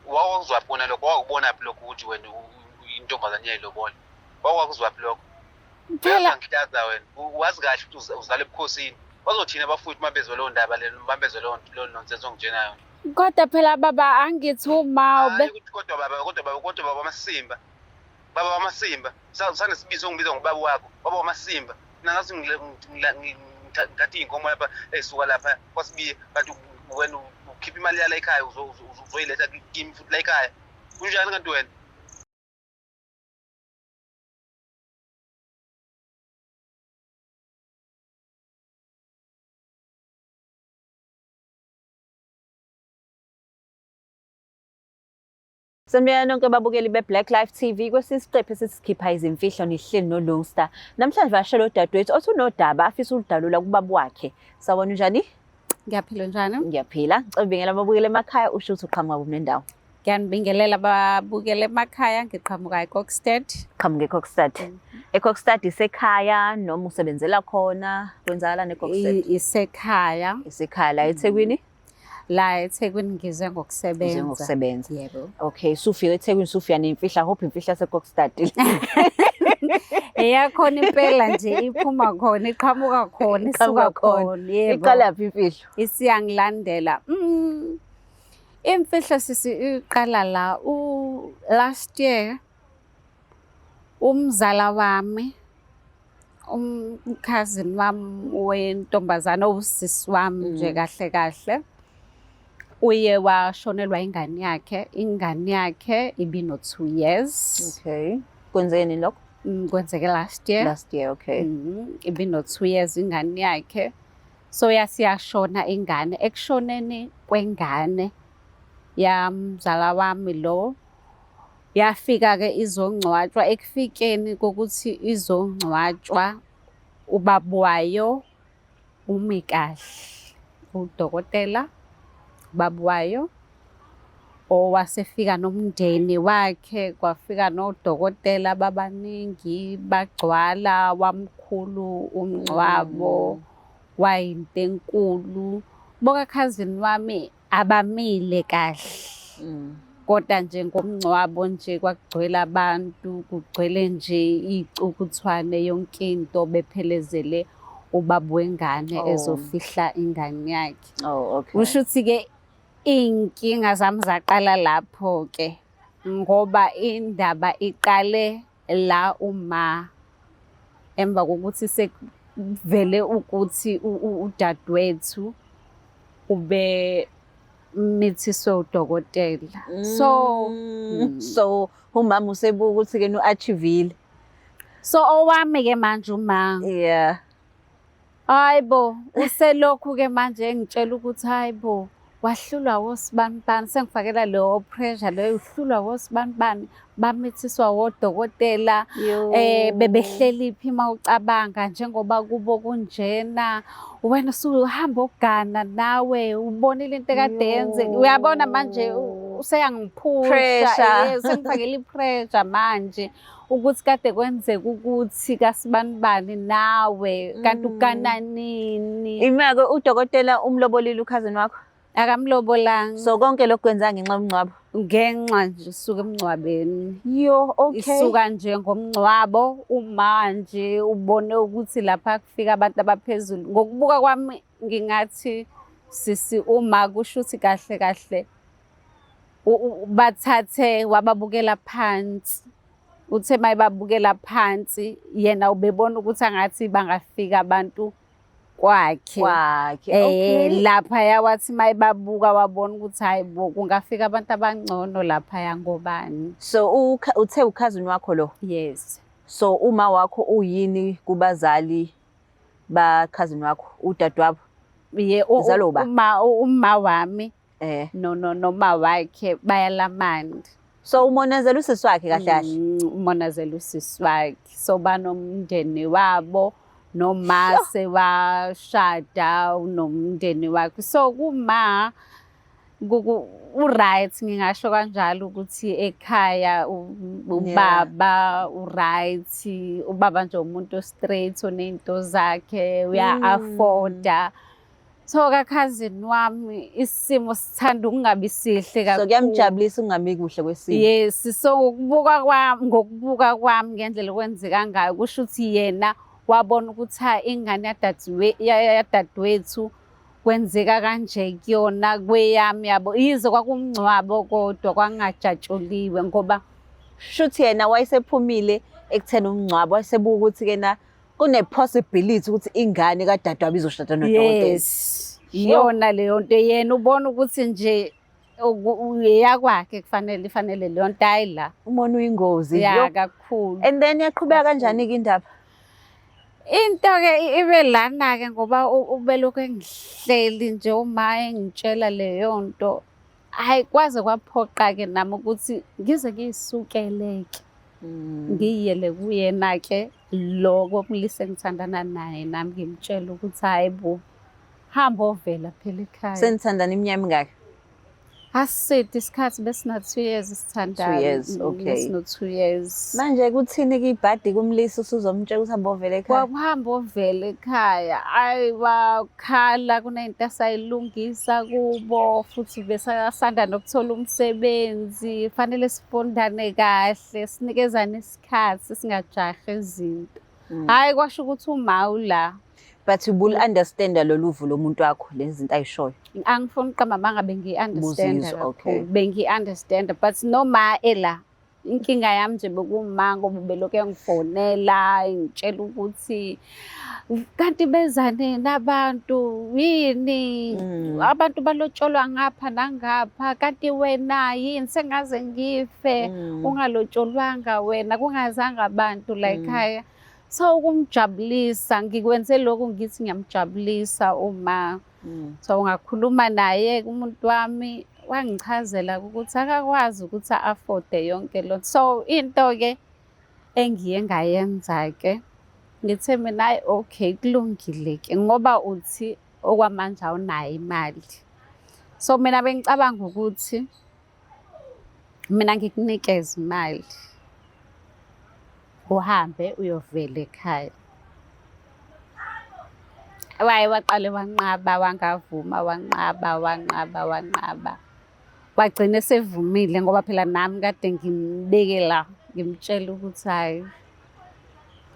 Wawakuzwaphi kona lokho? Wawukubonaphi lokho ukuthi wena intombazane iyayilobola? Wawakuzwaphi lokho? Phela Uyangihlaza wena. Wazi kahle ukuthi uzala ebukhosini. Bazothina abafowethu uma bezwe leyo ndaba le, uma bezwe leyo leyo nonsense ongitshena yona. Kodwa phela baba angithi uma Hayi ukuthi kodwa baba, kodwa baba, kodwa baba wamasimba. Baba wamasimba. Sanesibizo ongibiza ngobaba wakho. Baba wamasimba. Mina ngathi ngithatha iy'nkomo lapha ey'suka lapha kwaSibiya, kanti wena ukhipha imali yala ekhaya uzoyiletha kimi futhi la ekhaya. Kunjani kanti wena? Sanibonani nonke babukeli be-Black Life TV kwesinye isiqephu esisikhipha izimfihlo nihleli noLungster. Namhlanje vashela udadewethu othi unodaba afisa uludalula kubaba wakhe. Sawubona, unjani? Ngiyaphila, njani? Ngiyaphila. Ngicela ubingela ababukeli emakhaya, usho ukuthi uqhamuka kuphi nendawo. Ngiyanibingelela ababukeli emakhaya, ngiqhamuka eKokstad. Qhamuka eKokstad. EKokstad isekhaya noma usebenzela khona? Kwenzakalani eKokstad? Isekhaya. Isekhaya la eThekwini? La eThekwini, ngize ngokusebenza. Uze ngokusebenza. Yebo. Okay, sufika eThekwini sufika nemfihla, hope imfihla yaseKokstad. Eyakhona impela nje, iphuma khona, iqhamuka khona, isuka Iqhamuka khona. khona. Yebo. Iqala phi imfihlo? Isiyangilandela. Imfihlo sisi iqala la u last year umzala wami, umkhazini wami wentombazane, owusisi wami nje kahle kahle, uye washonelwa ingane yakhe. Ingane yakhe ibino 2 years. Okay. Kwenzeni lokho? Kwenzeke last year. Last year, okay. Ibino 2 years ingane yakhe. So yasiyashona ingane. Ekushoneni kwengane yamzala wami lo, yafika ke izongcwatshwa. Ekufikeni kokuthi izongcwatshwa, ubaba wayo umi kahle, udokotela ubaba wayo, owasefika nomndeni wakhe, kwafika nodokotela babaningi, bagcwala, wamkhulu umngcwabo, wayinto enkulu. Bokakhazini wami abamile kahle, kodwa nje ngomngcwabo nje kwakugcwele abantu, kugcwele nje icukuthwane, yonke into, bephelezele ubaba wengane ezofihla ingane yakhe. Oh, okay. Kusho ukuthi-ke iy'nkinga zami zaqala lapho-ke, ngoba indaba iqale la uma emva kokuthi sekuvele ukuthi udadewethu ube mithiswe udokotela. So So umama usebuka ukuthi ke no-achievile. So owami ke manje uma Hayibo, uselokhu ke manje engitshela ukuthi hayibo, wahlulwa wosibanibani, sengifakela leyo pressure leyo, uhlulwa wosibanibani, bamithiswa wodokotela, bebehleli phi mawucabanga njengoba kubo kunjena, wena usuhamba ogana nawe ubonile into ekade yenzeka. Uyabona manje useyangiphusha, Pressure. Usengifakela i-pressure manje ukuthi kade kwenzeka ukuthi kasibanibani nawe kanti ugana nini. Imake udokotela umlobolile ukhazini wakho? Akamlobolanga. So konke lokhu kwenzeka ngenxa yomngcwabo? Ngenxa nje isuka emngcwabeni. Yo, okay. Isuka nje ngomngcwabo, uma nje ubone ukuthi lapha kufika abantu abaphezulu. Ngokubuka kwami ngingathi sisi uma kusho ukuthi kahle kahle bathathe wababukela phansi. Uthe mayebabukela phansi yena ubebona ukuthi angathi bangafika abantu kwakhe. Kwakhe, okay. Lapha yawathi mayebabuka wabona ukuthi hayi bo, kungafika abantu abangcono lapha yangobani. So uthe ukhazini wakho lo? Yes. So uma wakho uyini kubazali ba cousin wakho, udadewabo? Ye, Uzalwa uba? Uma wami. No, no, noma wakhe bayalamana. So umonazela usisi wakhe kahle kahle? Umonazela usisi wakhe. So banomndeni wabo, noma sewashada unomndeni wakhe. So kuma u-right, ngingasho kanjalo ukuthi ekhaya ubaba u-right, ubaba nje umuntu straight oney'nto zakhe, uya-afforda. So ka-cousin wami isimo sithanda ukungabi sihle So kakhulu. kuyamjabulisa ukungabi kuhle kwesimo. Yes, so ngokubuka kwami ngendlela okwenzeka ngayo, kusho ukuthi yena wabona ukuthi ha, ingane yadadewethu kwenzeka kanje kuyona kweyami, yabo. Yize kwakumngcwabo kodwa kwakungajatshuliwe ngoba Shuthi yena wayesephumile ekutheni umngcwabo, wayesebuka ukuthi kena kune-possibility ukuthi ingane kadadewabo izoshada nodokotela. Yes, iyona leyo nto. Yena ubona ukuthi nje eyakwakhe kufanele ifanele leyo nto, hayi la. Umona uyingozi. Ya. Yo. Kakhulu. And then yaqhubeka kanjani-ke indaba? Into-ke ibe lana-ke ngoba ubelokhu engihleli nje uma engitshela leyo nto. Hhayi, kwaze kwaphoqa-ke nami ukuthi ngize ngiyisukeleke. Ngiyiyele kuyena-ke lo komlisa engithandana naye, nami ngimtshele ukuthi hhayi bo, hamba ovela phela ekhaya. Senithandana iminyaka emingaki? Aside isikhathi, besina 2 years sithandana. 2 years, okay. Besino 2 years. Manje kuthini-ke ibhadi kumlisa usuzomtshela ukuthi hamba ovela ekhaya? Kwakuhamba ovela ekhaya. Ayi, wakhala, kuney'nto asayilungisa kubo futhi besasanda nokuthola umsebenzi. Fanele sifundane kahle, sinikezane isikhathi, singajahi izinto. Hhayi, kwasho ukuthi uma ula. But ubul-understanda lolu uvo lomuntu wakho, lezi zinto ayishoyo? Angifuni ukuqamba amanga, bengiyi-understand Ubuzizwa, okay. kakhulu. Bengiyi-understand, but noma ela inkinga yami nje bekuma ngoba ubelokhu engifonela engitshela ukuthi kanti beza nini abantu, yini abantu balotsholwa ngapha nangapha, kanti wena yini, sengaze ngife ungalotsholwanga wena, kungazanga abantu la ekhaya. So ukumjabulisa ngikwenze lokhu, ngithi ngiyamjabulisa uma. So ngakhuluma naye umuntu wami, wangichazela ukuthi akakwazi ukuthi a-afforde yonke lo. So into-ke engiye ngayenza-ke, ngithe mina, "Hhayi, okay, kulungile-ke ngoba uthi okwamanje awunayo imali." So mina bengicabanga ukuthi mina ngikunikeze imali, uhambe uyovela ekhaya. Waye waqale wanqaba, wangavuma, wanqaba, wanqaba, wanqaba. Wagcina esevumile ngoba phela nami kade ngimbeke la, ngimtshela ukuthi hhayi,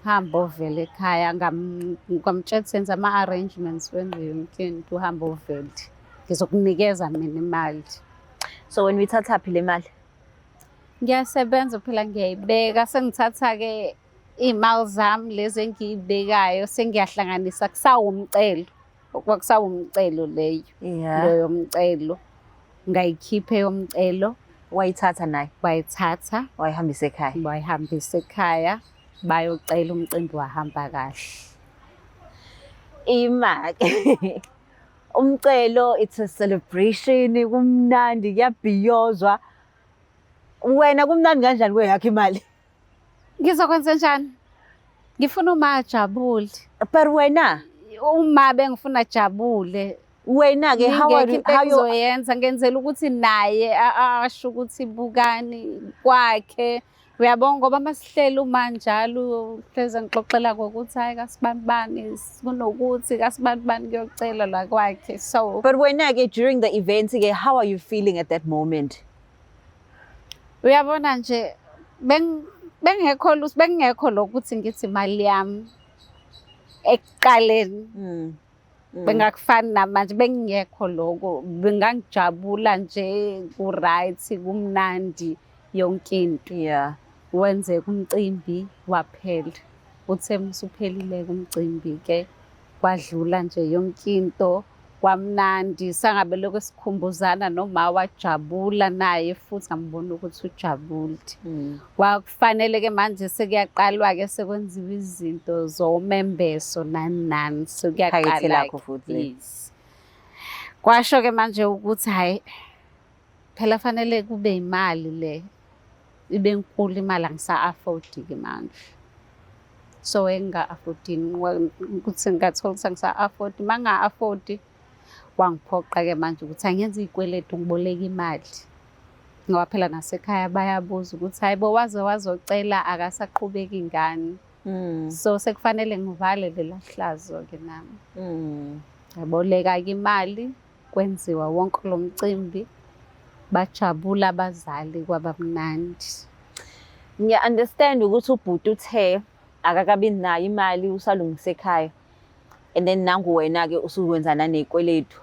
hamba ovela ekhaya. Ngamtshela ukuthi senza ama-arrangements, wenze yonke into, uhambe ovele. Ngizokunikeza mina imali. So wena uyithathaphi le mali? Ngiyasebenza phela, ngiyayibeka. Sengithatha-ke iy'mali zami lezi engiy'bekayo, sengiyahlanganisa kusawumcelo. Kwakusawumcelo leyo. Loyo mcelo. Ngayikhipha eyomcelo. Wayithatha naye? Wayithatha. Wayihambisa ekhaya? Wayihambisa ekhaya, bayocela, umcimbi wahamba kahle. Ima-ke. Umcelo, it's a celebration, kumnandi, kuyabhiyozwa. Wena kumnandi kanjani kweyakho imali? Ngizokwenza njani? Ngifuna uma ajabule. But wena, Uma bengifuna ajabule. wena-ke how are Ingekho you, into how you, engizoyenza, ngenzela ukuthi naye asho ukuthi bukani kwakhe. Uyabona, ngoba masihleli uma njalo hleze ngixoxela ngokuthi hayi kasibanibani kunokuthi kasibanibani kuyocela la kwakhe. So But wena-ke during the event-ke, how are you feeling at that moment? Uyabona nje, bengekho bengekho lokuthi ngithi imali yami ekuqaleni. Bengakufani namanje, bengingekho lokho, bengangijabula nje, ku-right, kumnandi yonke into. Wenzeka umcimbi waphela. Uthe musuphelile-ke umcimbi-ke, kwadlula nje yonke into, kwamnandi, sangabe lokhu sikhumbuzana noma wajabula naye futhi ngambona ukuthi ujabule. Kwakufanele-ke manje sekuyaqalwa-ke, sekwenziwa izinto zomembeso nani nani, Phakethe sekuyaqala-ke. Lakho futhi. Yes. Kwasho-ke manje ukuthi hhayi phela fanele kube imali le, ibe nkulu imali, angisa-afford-ke manje. So enginga-afford-ini ukuthi ngathola ukuthi angisa-afford, uma nginga-afford wangiphoqa-ke manje ukuthi angenze iy'kweletu, ngiboleke imali. Ngoba phela nasekhaya bayabuza ukuthi hhayi bo, waze wazocela akasaqhubeki ngani. So sekufanele ngivale lela hlazo-ke nami. Ngaboleka-ke imali, kwenziwa wonke lo mcimbi, bajabula abazali kwaba mnandi. Ngiya-understand ukuthi ubhuti uthe akakabi nayo imali usalungisa ekhaya. And then nangu wena-ke usuwenza nanekweletu.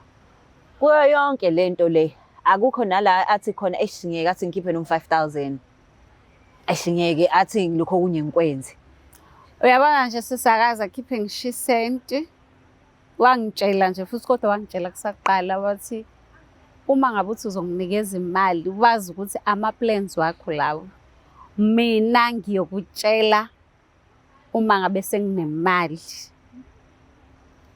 Kuyo yonke le nto le akukho nala athi khona eish ngeke athi ngikhiphe noma 5000. Eish ngeke athi lokho okunye ngikwenze. Uyabona nje sisakaza khiphe ngisho isenti. Wangitshela nje futhi kodwa wangitshela kusaqala wathi uma ngabe uthi uzonginikeza imali wazi ukuthi ama-plans wakho lawo. Mina ngiyokutshela uma ngabe senginemali.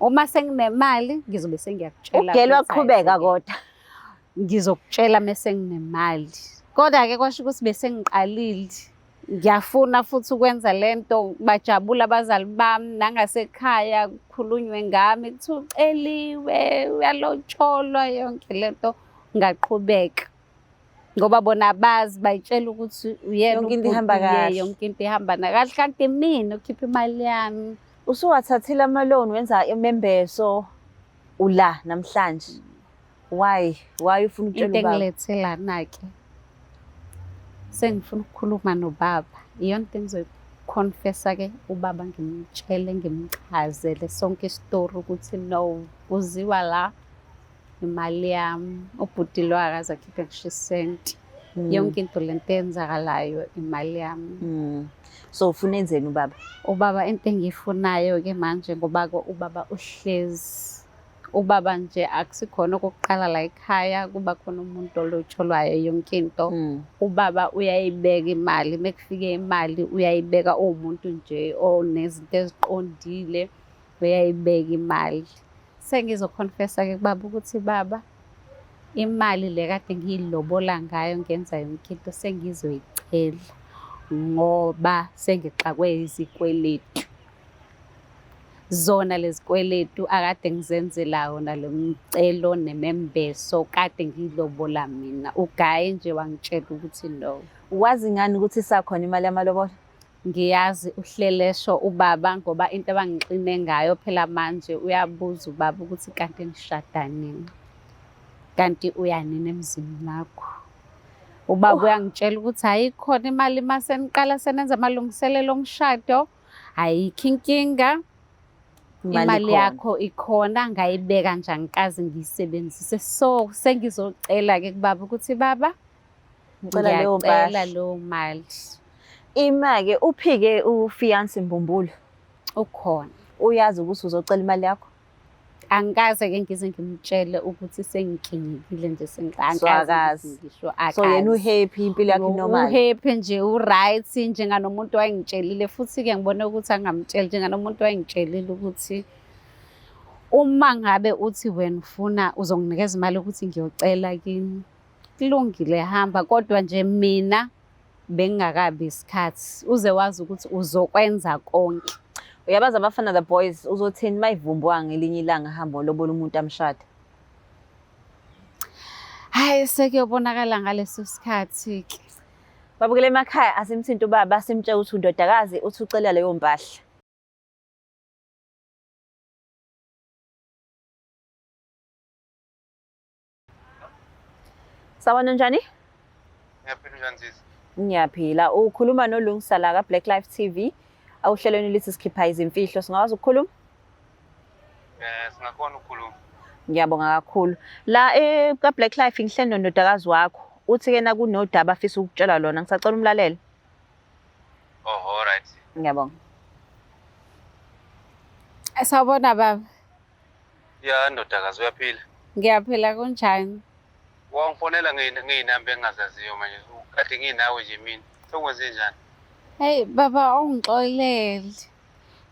Uma senginemali ngizobe sengiyakutshela. Ugeli ukuthi waqhubeka hhayi, kodwa. ngizokutshela mese nginemali. Kodwa-ke kwasho ukuthi bese ngiqalile. Ngiyafuna futhi ukwenza lento, bajabula abazali bami nangasekhaya kukhulunywe ngami kuthiwa uceliwe, uyalotsholwa yonke lento ngaqhubeka. Ngoba bona abazi bayitshela ukuthi uyena Yonke into ubhuti, ihamba uye, kahle. Yonke into ihamba kahle kanti mina ukhipha imali yami. Usuwathathile ama-loan wenza imembeso ula namhlanje. Why? Why ufuna ukutshela Into ubaba? engilethe lana-ke sengifuna ukukhuluma nobaba. Iyona into engizoyiconfessa-ke ubaba ngimtshele ngimchazele sonke isitori ukuthi no kuziwa la imali yami ubhuti lo akaze akhiphe ngisho isenti. Yonke into lento eyenzakalayo imali yami. So ufuna enzeni ubaba? Ubaba into engiyifunayo-ke manje ngoba-ke ubaba uhlezi ubaba nje akusikhona okokuqala la ekhaya kuba khona umuntu olotsholwayo yonke into. Ubaba uyayibeka imali, mekufike imali uyayibeka uwumuntu nje onezinto eziqondile uyayibeka imali. Sengizoconfessa-ke kubaba ukuthi baba imali le kade ngiyilobola ngayo ngenza yonke into sengizoyicela ngoba sengixakwe izikweletu. Zona lezi kweletu akade ngizenzela wona lo mcelo nemembeso kade ngiyilobola mina. Ugaye nje wangitshela ukuthi no. Wazi ngani ukuthi isakhona imali yamalobolo? Ngiyazi uhlelesho ubaba ngoba into abangixine ngayo phela manje uyabuza ubaba ukuthi kanti nishada nini? Kanti uya nini emzini wakho? Ubaba uyangitshela ukuthi ayikhona imali mase niqala senenza amalungiselelo omshado, ayikho inkinga. Imali yakho ikhona ngayibeka nje angikaze ngiyisebenzise. So sengizocela-ke kubaba ukuthi baba Ngicela leyo ngiyacela mpahla. leyo mali. Ima-ke uphike ufiance Mbumbulu. Ukhona. Uyazi ukuthi uzocela imali yakho? Angikaze-ke ngize ngimtshele ukuthi sengikinyekile nje So akazi. ngisho So yena uhappy impilo yakhe normal. Uhappy nje uright njenganomuntu wayengitshelile futhi-ke ngibone ukuthi angamtsheli njenganomuntu wayengitshelile ukuthi uma ngabe uthi wena ufuna uzonginikeza imali ukuthi ngiyocela kini. Kulungile hamba kodwa nje mina bengingakabi isikhathi uze wazi ukuthi uzokwenza konke. Uyabazi abafana the boys uzothini mayivumbwa ngelinye ilanga hamba olobola umuntu amshade. Hhayi sekuyobonakala ngaleso sikhathi-ke. Babukele emakhaya asimthinta ubaba simtshela ukuthi undodakazi uthi ucela leyo mpahla. Sawubona njani? Ngiyaphila njani sisi? Ngiyaphila. Ukhuluma noLungisa la ka Black Life TV. Awuhlelweni lithi sikhipha izimfihlo. Singakwazi ukukhuluma? Singakhona ukukhuluma. Ngiyabonga kakhulu. La ka Black Life ngihleli nondodakazi wakho. Uthi ke nakunodaba afisa ukutshela lona. Ngisacela umlalele. Oh, all right. Ngiyabonga. Sawubona baba. Ya ndodakazi uyaphila. Ngiyaphila kunjani? Wangifonela ngeyinamba engingazaziyo manje. Kade nginawe nje mina. Sekwenze njani? Hey baba ungixolele.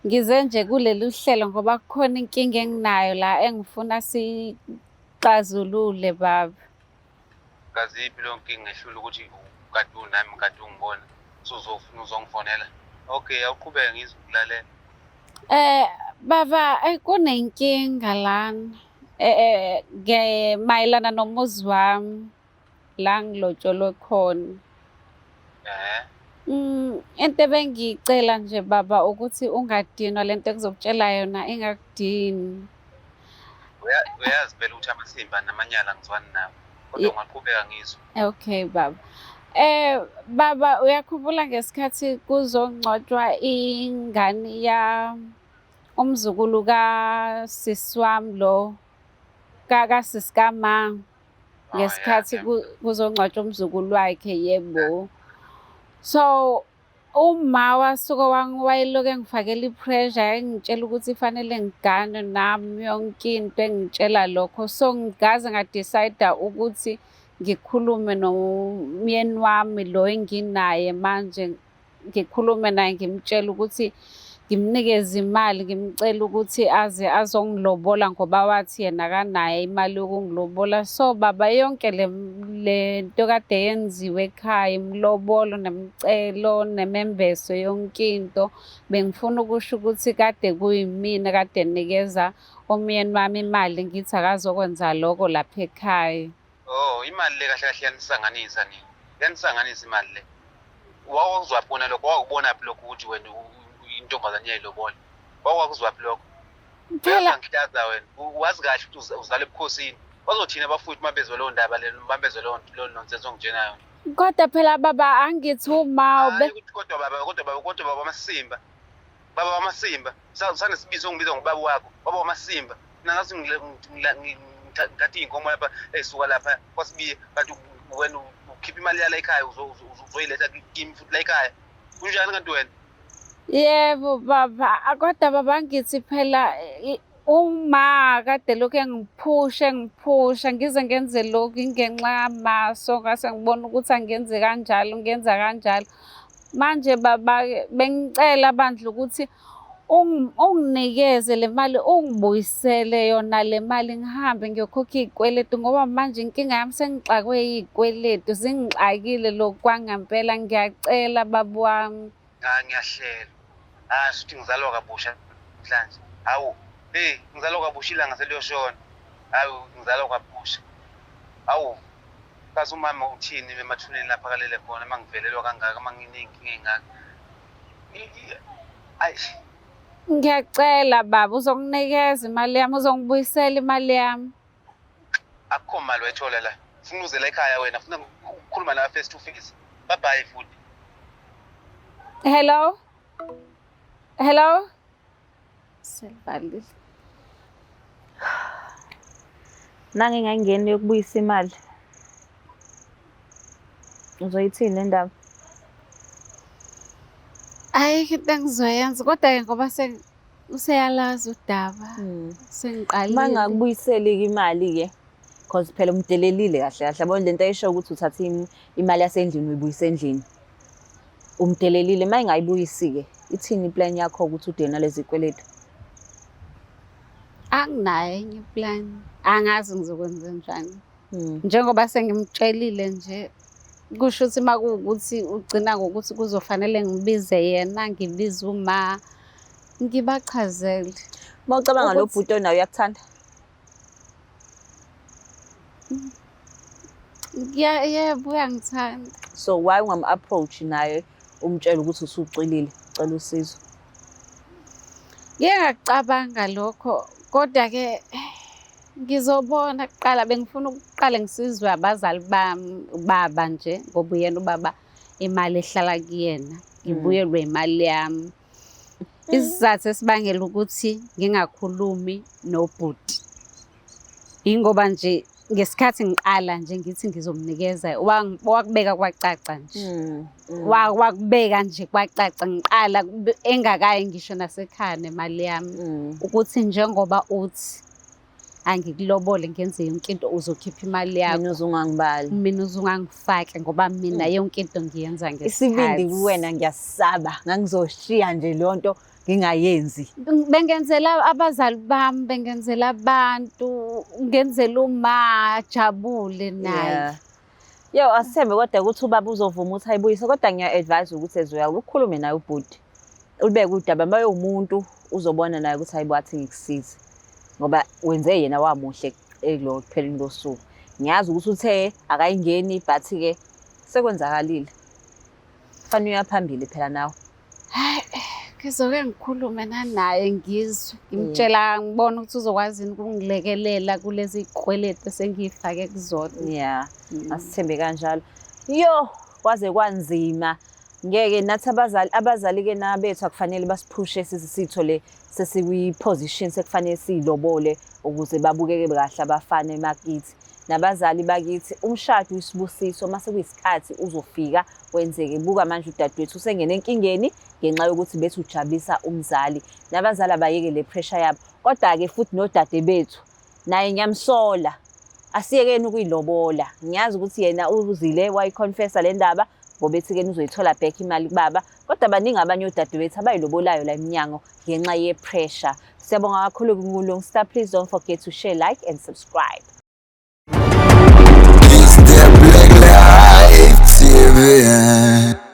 Ngize nje kuleli hlelo ngoba kukhona inkinga enginayo la engifuna sixazulule baba. Kaziphi leyo nkinga ehlula ukuthi kade unami kade ungibona. Usuzofuna uzongifonela. Okay, awuqhubeke ngizokulalela. Baba kunenkinga lana. Mayelana nomuzi wami la ngilotsholwe khona. Into ebengiyicela nje baba ukuthi ungadinwa lento engizokutshela yona ingakudini. Uyazi phela ukuthi amasimba namanyala ngizwani nawo. Kodwa ungaqhubeka ngizwe. Okay baba. Baba uyakhumbula ngesikhathi kuzongcwatshwa ingane ya umzukulu kasisi wami lo kasisi kama ngesikhathi kuzongcwatshwa umzukulu wakhe yebo. So uma wasuka wayelokhu engifakela i-pressure engitshela ukuthi fanele ngigane nami yonke into engitshela lokho. So ngaze nga-decide ukuthi ngikhulume nomyeni wami lo enginaye manje, ngikhulume naye ngimtshele ukuthi ngimnikeze imali, ngimcela ukuthi aze azongilobola ngoba wathi yena akanayo imali yokungilobola. So baba yonke le nto kade yenziwe ekhaya, imilobolo nemicelo nemembeso yonke into, bengifuna ukusho ukuthi kade kuyimina kade nikeza umyeni wami imali ngithi akazokwenza lokho lapha ekhaya. Oh, imali le kahle kahle yanisanganisa nini? Yanisanganisa imali le. Wawakuzwaphi wena lokho? Wawukubonaphi lokho ukuthi wena intombazane iyayilobola? Wawakuzwaphi lokho? Phela Uyangihlaza wena. Wazi kahle ukuthi uzala ebukhosini. Bazothina abafowethu uma bezwe leyo ndaba le, uma bezwe leyo nonsense ongitshena yona. Kodwa phela baba angithi uma Hayi ukuthi kodwa baba, kodwa baba, kodwa baba wamasimba. Baba wamasimba. Sanesibizo ongibiza ngobaba wakho. Baba wamasimba. Mina ngathi ngithatha iy'nkomo lapha ey'suka lapha kwaSibiya, kanti wena ukhipha imali yala ekhaya uzoyiletha kimi futhi la ekhaya. Kunjani kanti wena? Yebo baba, kodwa baba ngithi phela uma kade lokhu engiphusha engiphusha ngize ngenze lokhu ingenxa yamaso, ngase ngibona ukuthi angenzi kanjalo ngenza kanjalo. Manje baba bengicela bandla ukuthi unginikeze le mali, ungibuyisele yona le mali ngihambe ngiyokhokha iy'kweletu ngoba manje inkinga yami sengixakwe iy'kweletu, zingixakile lokhu kwangempela. Ngiyacela baba wami. Cha ngiyahlela. Ah shuthi ngizalwa kabusha namhlanje. Hawu, hey ngizalwa kabusha ilanga seliyoshona. Hawu ngizalwa kabusha. Hawu, kazi umama uthini emathuneni lapha akalele khona uma ngivelelwa kangaka, uma nginey'nkinga ey'ngaka. Ayi. Ngiyacela baba, uzonginikeza imali yami, uzongibuyisela imali yami. Akukho mali wayithola la. Funa uze la ekhaya wena, funa ukukhuluma nawe face to face. Bye bye futhi. Hello? Hello? Selivalile. Nange ngayingeni yokubuyisa imali. Uzoyithini le ndaba? Ayikho into engizoyenza kodwa-ke ngoba useyalazi udaba. Sengiqalile. Uma ngakubuyiseli-ke imali-ke, cause phela umdelelile kahle kahle. Yabona lento ayisho ukuthi uthatha imali yasendlini uyibuyisa endlini. Umdelelile, uma engayibuyisi-ke, ithini i-plan yakho ukuthi ude nalezi kweletu? Anginayo enye i-plan. Angazi ngizokwenza njani. Njengoba sengimtshelile nje, kusho ukuthi uma kuwukuthi ugcina ngokuthi kuzofanele ngibize yena, ngibize uma, ngibachazele. Uma ucabanga lo bhuti onayo uyakuthanda? Yebo, uyangithanda. So why ungam-approach naye umtshele ukuthi usuxilile, ucela usizo? Ngike ngakucabanga lokho, kodwa-ke ngizobona kuqala. Bengifuna ukuqale ngisizwe abazali bami, ubaba nje, ngoba uyena ubaba imali ehlala kuyena, ngibuyelwe imali yami. Isizathu esibangela ukuthi ngingakhulumi nobhuti yingoba nje ngesikhathi ngiqala nje ngithi ngizomnikeza, wakubeka kwacaca nje. Wakubeka nje kwacaca ngiqala engakayi ngisho nasekhaya nemali yami, ukuthi njengoba uthi angikulobole ngenze yonke into uzokhipha imali yakho. Mina uzungangibali. Mina uzungangifaki ngoba mina yonke into ngiyenza ngesikhathi. Isibindi kuwena ngiyasaba, ngangizoshiya nje leyo nto ngingayenzi. Bengenzela abazali bami, bengenzela abantu, ngenzela uma ajabule naye. Yo, asithembe kodwa ukuthi ubaba uzovuma ukuthi ayibuyise, kodwa ngiya-advise ukuthi as well ukhulume naye ubhuti. Ulibeke udaba, uma umuntu uzobona naye ukuthi hayibo athi ngikusize. Ngoba wenze yena wamuhle ekulo ekupheleni kosuku. Ngiyazi ukuthi uthe akayingeni but ke sekwenzakalile. Kufanele uya phambili phela nawe. Hayi, Ngizoke ngikhulume nanaye ngizwe, ngimtshela ngibone ukuthi uzokwazi yini ukungilekelela kulezi y'kweletu esengiy'fake kuzona. Yeah, asithembe kanjalo. Yo, kwaze kwanzima. Ngeke nathi abazali, abazali-ke nabethu akufanele basiphushe size siy'thole sesikwi-position sekufanele siy'lobole ukuze babukeke kahle abafana emakithi. Nabazali bakithi, umshado uyisibusiso, mase kuyisikhathi uzofika wenzeke. Buka manje udadewethu usengene enkingeni ngenxa yokuthi bethi ujabulisa umzali. Nabazali abayeke le pressure yabo. Kodwa-ke futhi nodade bethu naye ngiyamsola. Asiyekeni ukuyilobola. Ngiyazi ukuthi yena uzile wayiconfessa le ndaba ngoba ethi-ke uzoyithola back imali kubaba. Kodwa baningi abanye odadewethu abayilobolayo la emnyango ngenxa ye-pressure. Siyabonga kakhulu kuLungsta. Please don't forget to share, like and subscribe. It's the Black Life TV.